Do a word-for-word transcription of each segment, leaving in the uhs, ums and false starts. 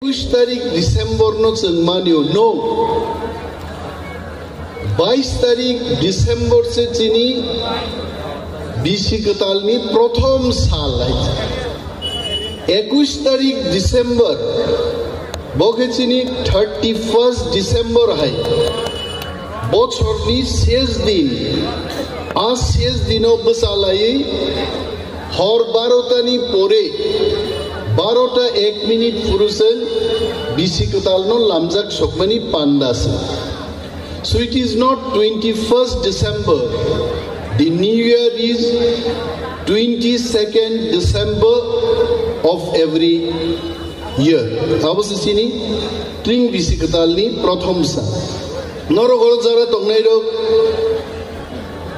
Ekush tarik December no chwng manio, no. Bais tarik December se chini bisi kwtalni prothom sal hai. Ekush tarik December, bo khe chini thirty first December hai. Bochorni ses din, a ses dino bwchalaiwi hor barotani pore, barota ek minit phuru chwng bisi kwtalno lamjak sokmani panda se. So it is not twenty first December. The new year is twenty second December of every year. Abo se chini tring bisi kwtalni prothom sa. Norok oro jara tongnairok,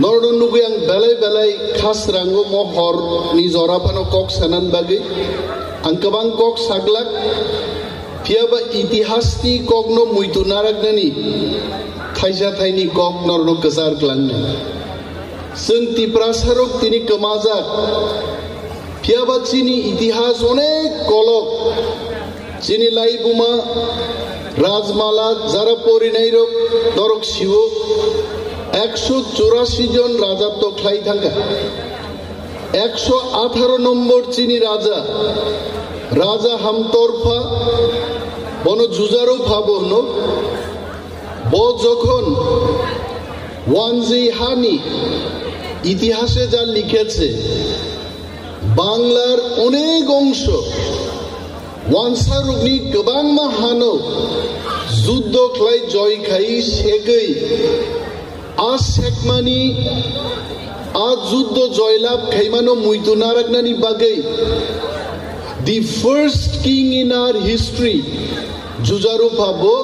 norokno nugwi ang belai belai khasrango mo horni jora phano kok sanani bagwi. Ang kwbang kok saglak, phiyaba itihasni kokno muitu naraknani thaisa thaini kok norokno kwchar klangnai. Chwng Tiprasarok tini kwmajak, phiyaba chini itihas onek kolok. Chini laibuma Rajmala jara porinairok norok siwo, ekso churashi jon rajatw khlai thangkha. Ekso atharo nombor chini raja, Raja Hamtorpha, bono Jujarupha bo hwno. Bo jokhon Wanjwi hani itihase ja likheche, Banglar onek ongsho, wansarokni kwbangma hano juddo khlai joi khai segwi, a sekmani, a juddo joilab khaimano muitu naraknani bagwi the first king in our history, Jujarupha bo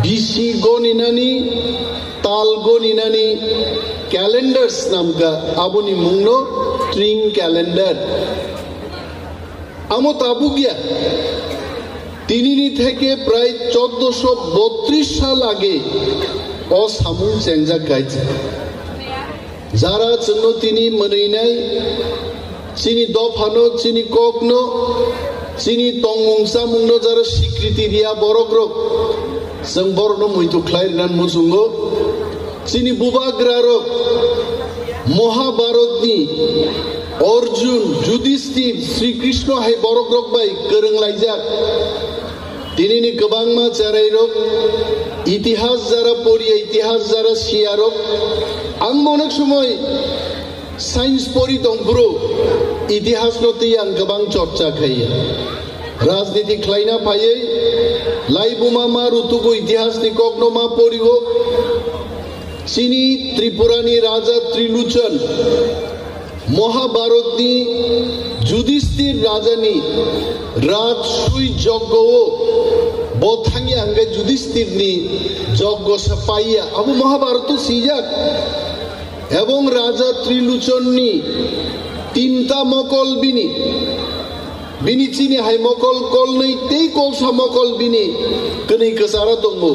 bisi goninani, tal goninani calendar snamkha, aboni mungno tring calendar. Amo tabuk ya, tinini theke prai choddoso botris sal age o samung chengjak kaisa. Jara chwngno tini mwnwinai, chini dophano, chini kokno, chini tongmung chamungno jara sikriti riya borokrok, chwng borokno muitu khlai rwna muchungo. Chini bubagrarok Mohabharatni Arjun, Yudhishthir, Sri Krishna hai borokrok bai kwrwng laijak. Tinini kwbangma cherairok, itihas jara poriya, itihas jara siyarok, ang onek somoi science pori tongphuru itihasno twi ang kwbang chorcha khaiya. Rajniti khlaina phaiwi laibuma ma rutugo, itihasni kokno ma porigo. Chini Tripurani Raja Triluchon Mohabharatni Yudhishthir rajani rajsui joggo o bo thangya hwnkhe Yudhishthirni joggo sa paiya. Abo Mohabharato sijak. Ebong Raja Triluchonni tinta mokol bini, bini chini hai mokol kolnwi tei kolsa mokol bini kwnwi kwcharo tongo.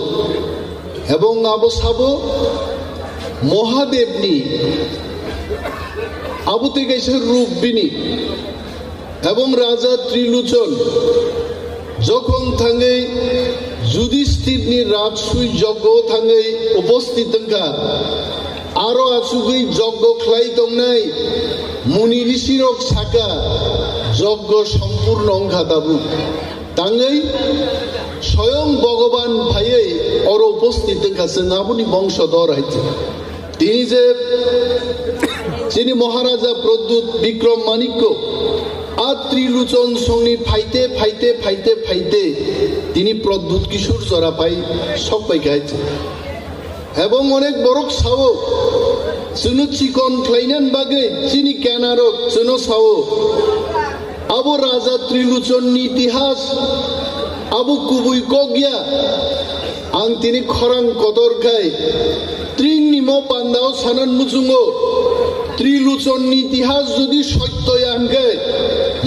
Ebong abo sabo Mohadevni, abo tei kaisa rup bini. Ebong Raja Triluchon jokhon thangwi Yudhishthirni rajsui joggo thangwi uposthit wngkha, aro achugwi joggo khlai tongnai muni rishirok saka, "Joggo sompurno wngkha tabuk." Tangwi soyong Bhogoban phaiwi oro uposthit wngkha, chwng aboni bongsodor hai se. Tini je chini Maharaja Pradyut Bikram Manikko a Triluchon songni phaite, phaite, phaite, phaite tini Pradyut Kishore jora phai sok pai kha hai se. Ebong onek borok sao, chwngno chikon khlainani bagwi chini kenarok chwngno sao. Abo Raja Triluchonni itihas, abo kubui kok ya. Ang tini khorang kotor khai tringni mo pandao sanan muchungo. Triluchonni itihas jodi sotto ya hwnkhe,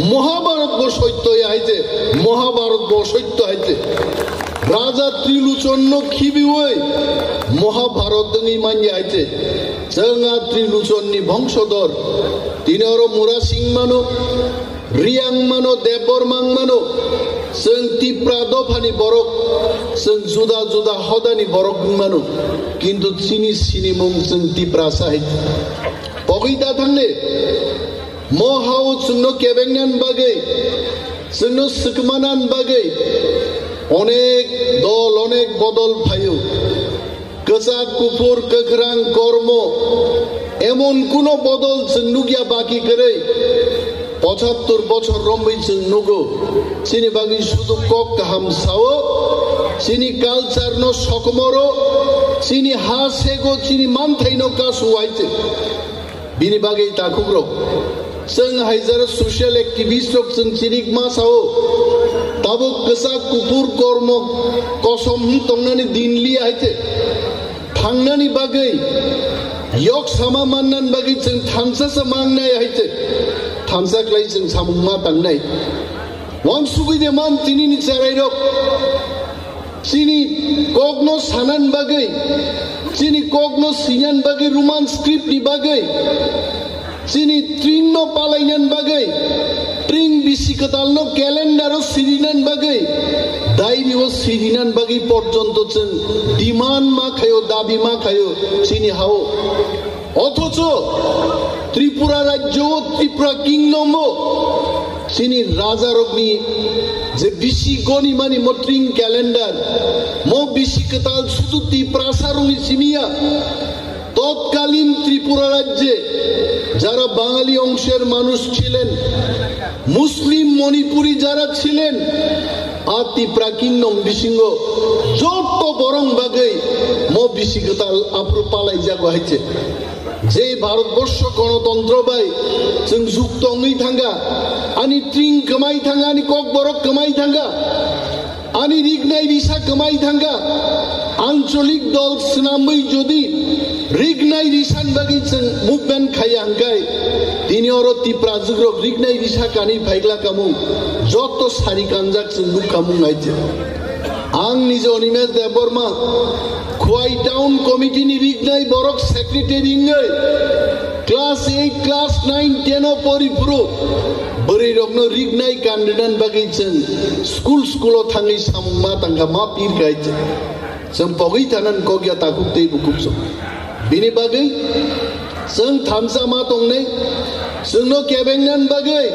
Mohabharat bo sotto ya hai se, Mohabharat bo sotto hai se. Raja Triluchonno khibiwi Mohabharat wngwi manya hai se. Chwng a Triluchonni bongsodor. Tini oro mura sing mano. Riang mano, Debbarma wng mano, chwng Tipra dophani borok, chwng juda juda hodani borok wng mano, kintu chini sinimung chwng Tiprasa hai. Pogwi da thangle, mo hao chwngno kebengnan bagwi, chwngno swkmanan bagwi onek dol, onek bodol phaio. Kwchak, kuphur, kwkhrang, kormo, emon kuno bodol chwng nukya baki kwrwi. Pochattor bochor romwi chwng nugo. Chini bagwi sudu kok kaham sao, chini culture no sokomoro, chini ha sego, chini manthai no kasu waite. Bini bagwi takhukrok, chwng hai jara social activist rok chwng chinik ma sao, tabuk kwchak kuphur kormo kosom wng tongnani din li hai te. Thangnani bagwi, yok sama mannan bagwi chwng thansa sa mangnai hai te. Thansa khlai chwng samung ma tangnai. Wansugwi de man tinini cherairok. Chini kokno sanan bagwi, chini kokno sinan bagwi, Roman script ni bagwi, chini tring no palainan bagwi, tring bisi kwtal no calendar o sirinan bagwi, diary o sirinan bagwi porjonto chwng demand ma khayo, dabi ma khayo chini hao. Othocho Tripura rajyo o, Tripura kingdom o chini rajarokni je bisi gonimani mo tring calendar, mo bisi kwtal sudu Tiprasa rokni simi ya. তৎকালীন ত্রিপুরা রাজ্যে যারা বাঙালি অংশের মানুষ ছিলেন, মুসলিম মণিপুরি যারা ছিলেন, a Tipra kingdom bisingo jotto borong bagwi mo bisi kwtal aphuru palaijago hai se. Je Bharatborsho gonotontro bai chwng jukto wngwi thangkha, ani tring kwmai thangkha, ani kokborok kwmai thangkha, ani rignai risa kwmai thangkha, ancholik dol swnamwi jodi rignai risan bagwi chwng movement khaiya hwnkhe, tini oro Tiprajwkrok rignai risa kanwi phaikla kamung, jotto sari kanjak chwng nukha mung hai se. Ang nije Animesh Debbarma, Khowai Town Committee ni rignai borok secretary wngwi class eight, class nine, ten o pori phuru bwrwi rokno rignai kanrinan bagwi chwng school school o thangwi samung ma tangkha, ma pir khai chwng pogwi thanan kok ya takhuk tei bukhuk chwng. Bini bagwi chwng thansa ma tongnai, chwngno kebengnan bagwi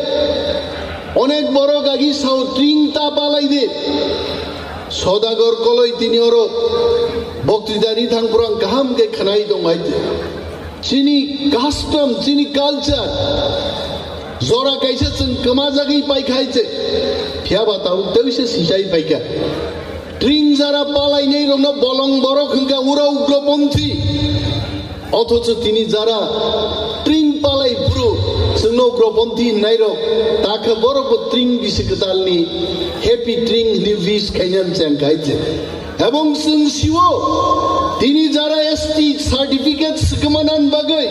onek borok agi sao tring ta palai di. Sodagar Koloi tini oro boktwita ri thang phuru ang kaham khe khwnai tong hai. Chini custom, chini culture, jora kaisa chwng kwmajagwi paikha hai se. Phiya ba tabuk tei se sijai paikha. Tring jara palainai rokno bolong borok hwnkha ura ugroponthi. Othocho tini jara tring palai phuru chwngno ugroponthi hwnnairok takha borokbo tring bisi kwtalni happy tring hwnwi wish khainani cheng khai se. Ebong chwng sio tini jara S T certificate swkmanan bagwi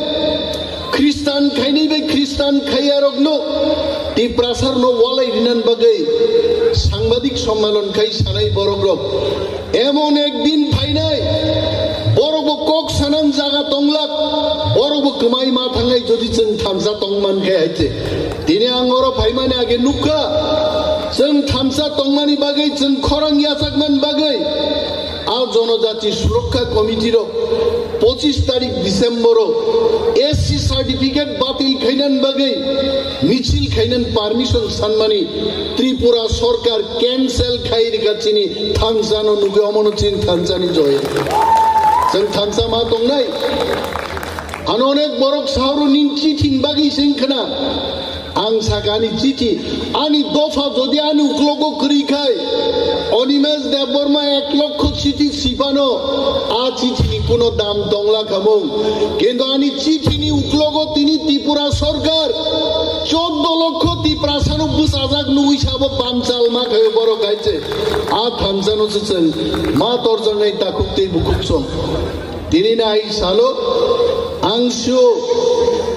Khristan khainai bai Khristan khaiyarokno Tiprasarno walai rinan bagwi sangbadik sommelon khai sanai borokrok. Emon ekdin phainai, borokbo kok sanan jaga tonglak, borokbo kwmai ma thangnai jodi chwng thansa tongman khe hai se. Tini ang oro phaimani age nukha, chwng thansa tongmani bagwi, chwng khorang yachakmani bagwi, a Jonojati Surokha Committee rok pochis tarik December o S C certificate batil khainan bagwi michil khainan permission sanmani Tripura sorkar cancel khai rikha chini thansa no nugwi omono chini thansa ni joy. Chwng thansa ma tongnai. Ano onek borok sauro ning chithi ni bagwi sing khna. Ang sakha ani chithi, ani dopha jodi ani uklogo kwrwi khai, Animesh Debbarma ek lokho chithi sipano, a chithi ni kuno dam tongla khamung. Kintu ani chithi ni uklogo tini Tripura sorkar choddo lokho Tiprasano bwsajak nugwi sabo panchal ma khayo borok hai se. A thansano se chwng ma torjaknai takhuk tei bukhuk song. Tini nai salo ang sio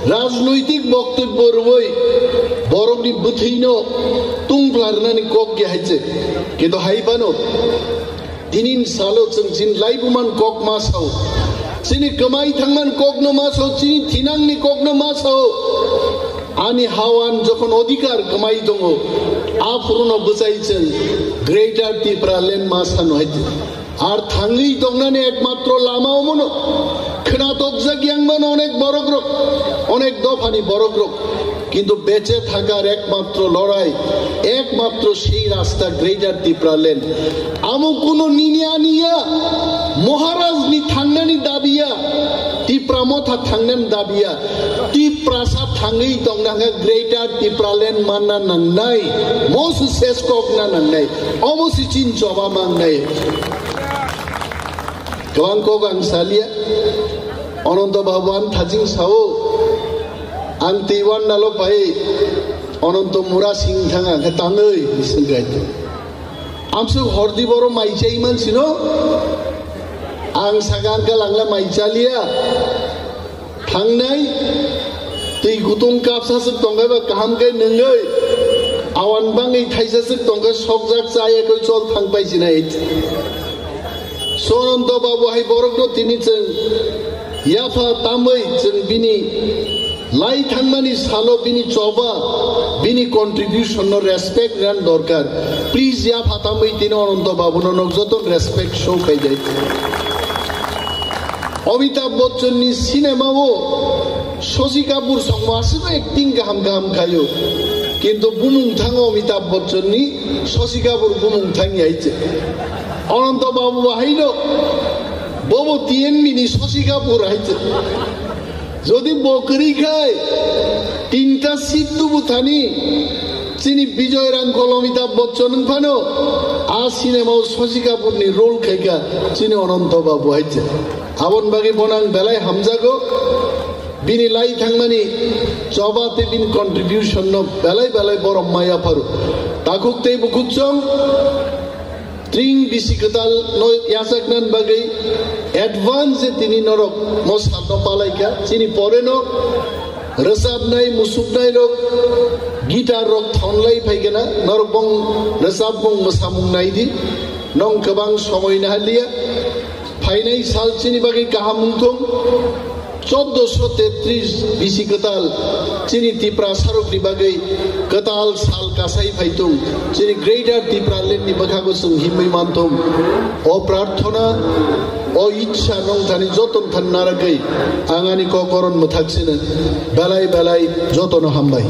rajnoitik boktobbo rwui borokni bwthwino tungplarnani kok ya hai se. Kintu hai phano tini salo chwng chini laibuman kok ma sao, chini kwmai thangman kokno ma sao, chini thinangni kokno ma sao. Ani hawan jokhon odhikar kwmai tongo, a phuruno bwchai chwng Greater Tipraland ma sano hai. Ar thangwi tongnani ekmatro lama omono. Khwnatok jak yang mano onek borok rok, onek dophani borok rok. Kintu beche thakar ekmatro lorai, ekmatro sei rasta Greater Tipraland. Amo kuno nini ani ya, Maharaj ni thangnani dabi ya, Tipra Motha thangnani dabi ya. Tiprasa thangwi tongna hwnkhe Greater Tipraland manna nangnai, mosi ses kokna nangnai, omo si chin choba mangnai. Kwbang kok ang salia, Ananto Babu ang thaching sao, ang teiwan nalo pai, Ananto Mura sing thanga khe tangwi singkai. Amsuk hordi boro mai chai mansino, ang saka ang kalangla mai chalia. Thangnai, twi gutung kapsa swk tongkhe ba kaham khe nwngwi, awan bangwi thaisa swk tongkhe sokjak chaya khe chol thang pai sinai. Sononto Babu hai borokno tini chwng yapha tamwi chwng bini lai thangmani salo bini choba, bini contribution no respect ran dorkar. Please yapha tamwi tini Ananto Babu no nok joto respect show khai dai. Amitabh Bachchan ni cinema o Shashi Kapoor songma aswk acting kaham kaham khaio. Kintu bumung thango Amitabh Bachchan ni, Shashi Kapoor bumung thang yai che. Ananto Babu bahai no bobo T N B ni Shashi Kapoor hai che. Jodi bo kwrwi khai tinta seat tubu thani chini Bijoy Rangkhol Amitabh Bachchan wng phano a cinema o Shashi Kapoor ni role khaika chini Ananto Babu hai che. Aboni bagwi bono ang belai hamjago. Bini lai thangmani choba tei bini contribution no belai belai borom maya pharu. Takhuk tei bukhuk chong tring bisi kwtal no yachaknani bagwi advance je tini norok mo salno palaikha. Chini pore no rwchapnai, musuknai rok, guitar rok thonlai phaikena, norok bong rwchapmung mwsamung naidi. Nong kwbang somoi nahaliya. Phainai sal chini bagwi kaham wngthung. Choddo sho tetris bisi kwtal chini Tipra sarokni bagwi kwtal sal kasai phaitung. Chini Greater Tipraland ni bwkhago chwng himwi manthung. O prarthona, o ichha nong thani joton than naragwi ang ani kokoron mwthak sino. Belai belai jotono hambai.